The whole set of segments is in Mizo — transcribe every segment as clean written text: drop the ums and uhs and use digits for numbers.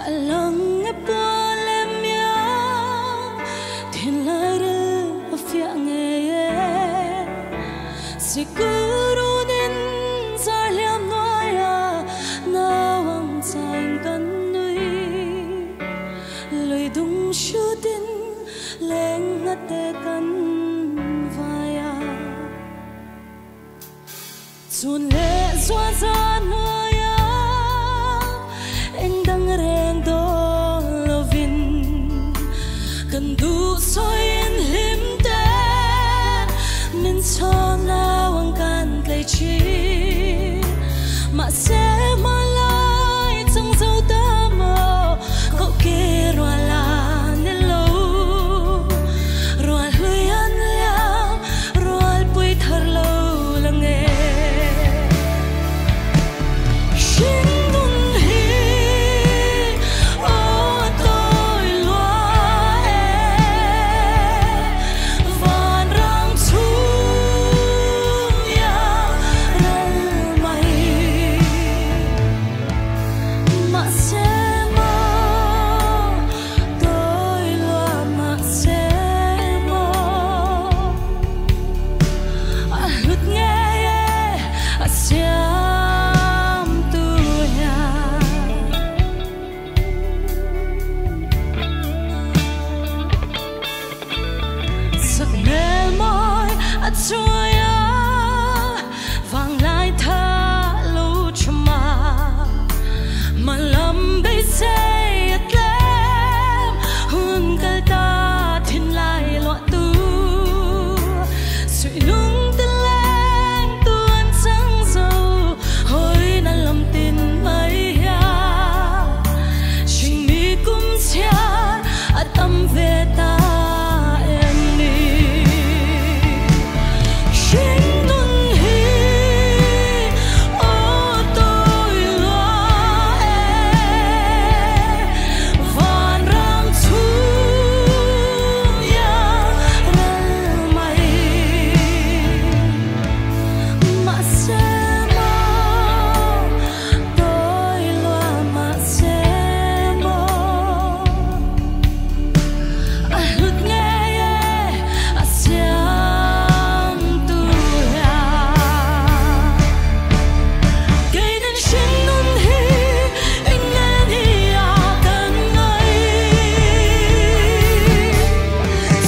Alang e pualem ya thinlai ril a fiah ngei e Sikurunin zarhliam hnuaia nauang chain kan nui Lui dung hrutin leng ngate kan vai a Chun leh zual zan hnuaia eng dang reng dawn lovin kan duh sawiin hlim te min chhawn lo ang kan tlei thin. Mahse hmalai chang zo ta maw koh ke rual a ni lo. Rual hlui an liam rual pui thar lo la nge. Hringnun hi aw a tawi lua e, vanrang chhung iang ral mai. Mahse maw tawi lua mahse maw a hlut ngei e a siam tu hian. Sak hmel mawi a chuai a vanglai tha lo chhuma hmalam beisei a tlem hun kal ta thinlai luah tu suih lung ti leng tu an chang zo hawi na lam tin mai hian hring mi kum chhiar a tam ve ta em ni. Hringnun hi aw tawi lua e, vanrang chhung iang ral mai. Mahse maw tawi lua mahse maw a hlut ngei e a siam tu hian. Keinin hringnun hi eng nen hi a kan ngai.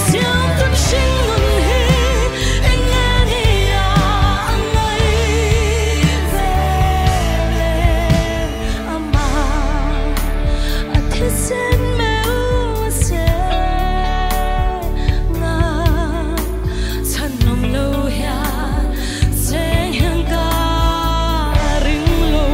Siam tun hringnun hi eng nen hi a ngai ve le amah a thisen meu a se nga chhan awm lo hian cheng hian ka ring lo.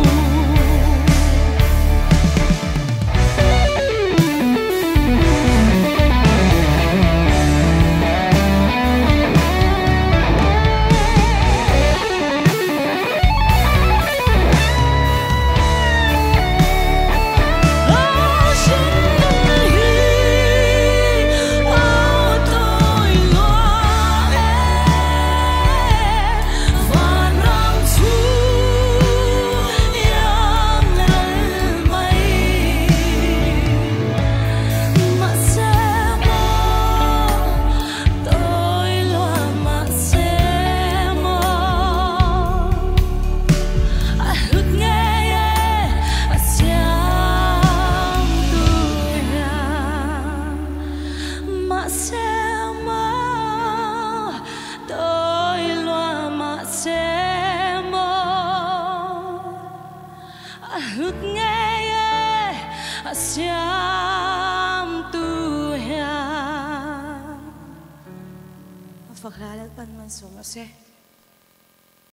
Hringnun hi aw tawi lua e, vanrang chhung iang ral mai. Mahse maw tawi lua mahse maw a hlut ngei e a siam tu hian. Mahse maw tawi lua mahse maw a hlut ngei e a siam tu hian. Fak hla lalpan man sawm rawh se.